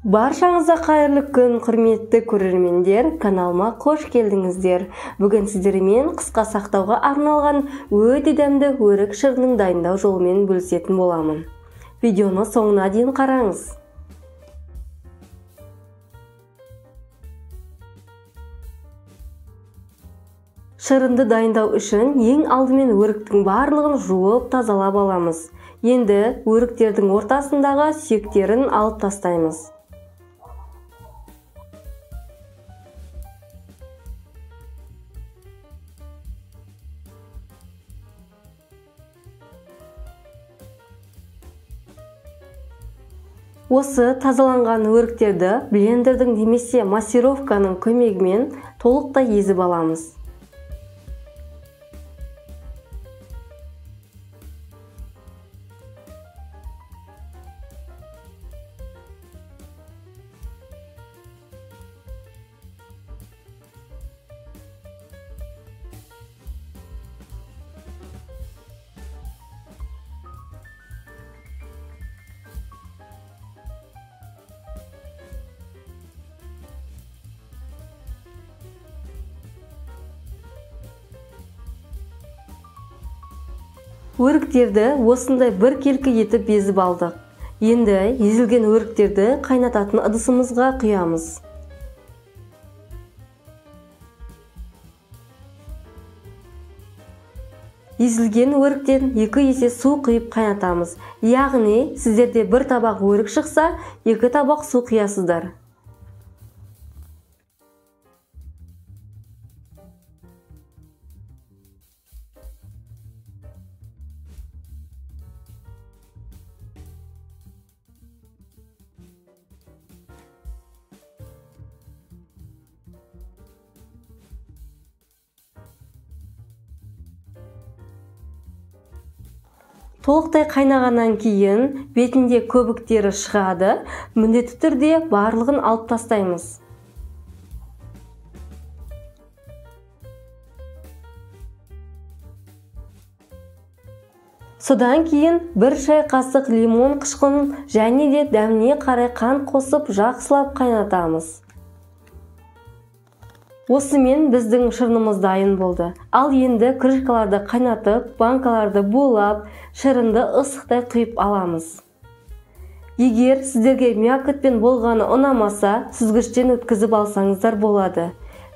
Баршаңызға қайырлы күн, құрметті көрермендер, каналыма қош келдіңіздер. Бүгін сіздермен қысқа сақтауға арналған өте дәмді өрік шырынын дайындау жолымен бөлісетін боламын. Видеоны соңына дейін қараңыз. Шырынды дайындау үшін ең алдымен өріктің барлығын жуып тазалап аламыз. Енді өріктердің ортасындағы сүйектерін алып тастаймыз. Осы тазаланған өріктерді блендердің немесе массировканың көмегімен толықтай езіп аламыз. Өріктерді осындай бір келкі етіп езіп алдық. Енді езілген өріктерді қайнататын ыдысымызға құямыз. Езілген өріктен 2 есе су құйып қайнатамыз. Яғни, сіздерде бір табақ өрік шықса, 2 табақ су құясыздар. Толықтай қайнағаннан кейін бетінде көбіктері шығады, міндетті түрде барлығын алып тастаймыз. Содан кейін 1 шай қасық лимон қышқылын және де дәміне қарай қант қосып жақсылап қайнатамыз. Осымен біздің шырынымыз дайын болды. Ал енді крышкаларды қайнатып, банкаларды булап, шырынды ысықтай құйып аламыз. Егер сіздерге мякотпен болғаны ұнамаса, сүзгіштен өткізіп алсаңыздар болады.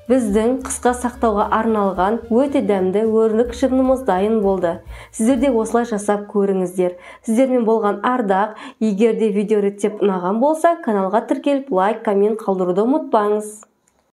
Біздің қысқа сақтауға арналған өте дәмді өрік шырынымыз дайын болды. Сіздер де осылай жасап көріңіздер. Сіздермен болған Ардақ. Егер де видео рецепт ұнаған болса, каналға тіркеліп, лайк, коммент қалдыруды ұмытпаңыз.